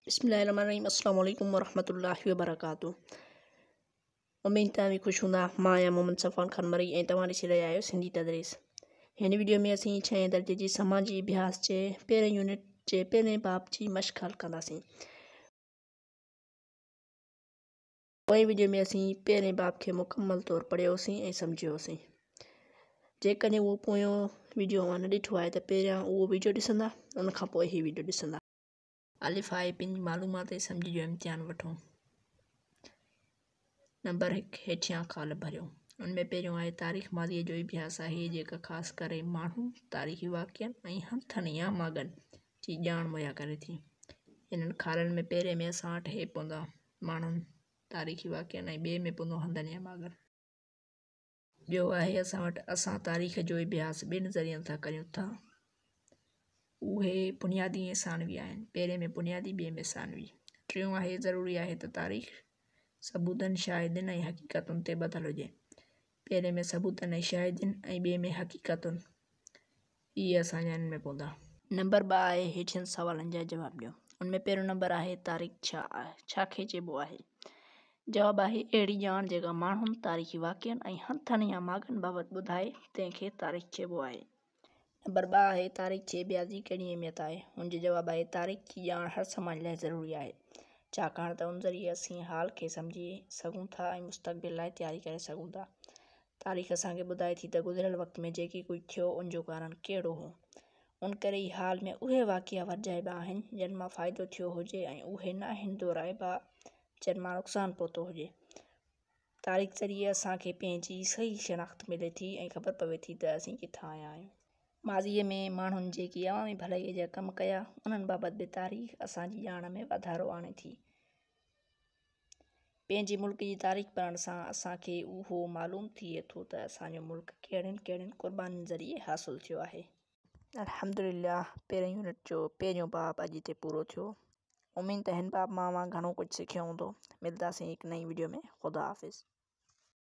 बिस्मिल्लाहिर्रहमानिर्रहीम। अस्सलाम वालेकुम वरहमतुल्लाहि वबरकातुहू। उम्मीद त अव्हीं ख़ुशि हूंदा। मां आहियां मोहम्मद सफ़ान खान मरी ऐं तव्हां ॾिसी रहिया आहियो सिंधी तदरीस। हिन वीडियो में असीं छहें दर्जे जी समाजी अभ्यास जे पहिरें यूनिट जे पहिरें बाब जी मश्क हल कंदासीं। पोएं वीडियो में असीं पहिरें बाब खे मुकमल तौर पढ़ियोसीं ऐं सम्झियोसीं। जेकॾहिं उहो पोयों वीडियो अव्हां न ॾिठो आहे त पहिरियां उहो वीडियो ॾिसंदा, उन खां पोइ ही वीडियो ॾिसंदा। अलिफ आहे पंहिंजी मालूमात ऐं सम्झ जो इम्तिहान वठो। नंबर 1, हेठियां खाल भरियो। उन में पहिरियों आहे तारीख़ माज़ीअ जो अभ्यास आहे, जेका ख़ासि करे माण्हू, तारीख़ी वाक़ियनि ऐं हंधनि या माॻनि जी ॼाण मुहैया करे थी। इन्हनि खालनि में पहिरें में असां वटि हे पवंदा माण्हुनि, तारीख़ी वाक़ियनि ऐं ॿिए में पवंदो हंधनि या माॻनि। ॿियो आहे असां वटि असां तारीख़ जो अभ्यास ॿिनि ज़रियनि सां करियूं था, उहे बुनियादी ऐं सानवी आहिनि। पहिरें में बुनियादी, ॿिए में सानवी। टियों आहे ज़रूरी आहे त तारीख़ सबूतनि, शाहिदियुनि ऐं हक़ीक़तुनि ते ॿधल हुजे। पहिरें में सबूतनि ऐं शाहिदियुनि ऐं ॿिए में हक़ीक़तुनि। इहे असांजा हिन में पवंदा। नंबर 2 आहे हेठियनि सवालनि जा जवाब ॾियो। उन में पहिरियों नंबर आहे तारीख़ छा आहे, छा खे चइबो आहे? जवाब आहे अहिड़ी ॼाण जेका माण्हुनि, तारीख़ी वाक़ियनि ऐं हंधनि या माॻनि बाबति ॿुधाए, तंहिंखे तारीख़ चइबो आहे। नंबर 2 आहे तारीख़ जे अभ्यास जी कहिड़ी अहमियत आहे? हुनजो जवाब आहे तारीख़ जी ॼाण हर समाज लाइ ज़रूरी आहे, छाकाणि त उन ज़रिए असीं हाल खे सम्झी सघूं था ऐं मुस्तक़बिल लाइ तयारी करे सघूं था। तारीख़ असांखे ॿुधाए थी त गुज़िरियल वक़्त में जेके कुझु थियो उनजो कारण कहिड़ो हो। उन करे ई हाल में उहे वाक़िआ वरजाइबा आहिनि जन मां फ़ाइदो थियो हुजे ऐं उहे न आहिनि दोहराइबा जन मां नुक़सानु पहुतो हुजे। तारीख़ ज़रिए असांखे पंहिंजी सही शनाख़्त मिले थी ऐं ख़बर पवे थी त असीं किथां आया आहियूं। माज़ीअ में माण्हुनि जेके अवामी भलाईअ जा कम कया, उन्हनि बाबति बि तारीख़ असांजी ॼाण में वाधारो आणे थी। पंहिंजे मुल्क जी तारीख़ पढ़ण सां असांखे उहो मालूम थिए थो त असांजो मुल्क कहिड़ियुनि कहिड़ियुनि क़ुर्बानियुनि ज़रिए हासिल थियो आहे। अल्हम्दुलिल्लाह, पहिरें यूनिट जो पहिरियों बाब अॼु हिते पूरो थियो। उम्मीद त हिन बाब मां अव्हां घणो कुझु सिखियो हूंदो। मिलंदासीं हिकु नई वीडियो में। ख़ुदा हाफ़िज़।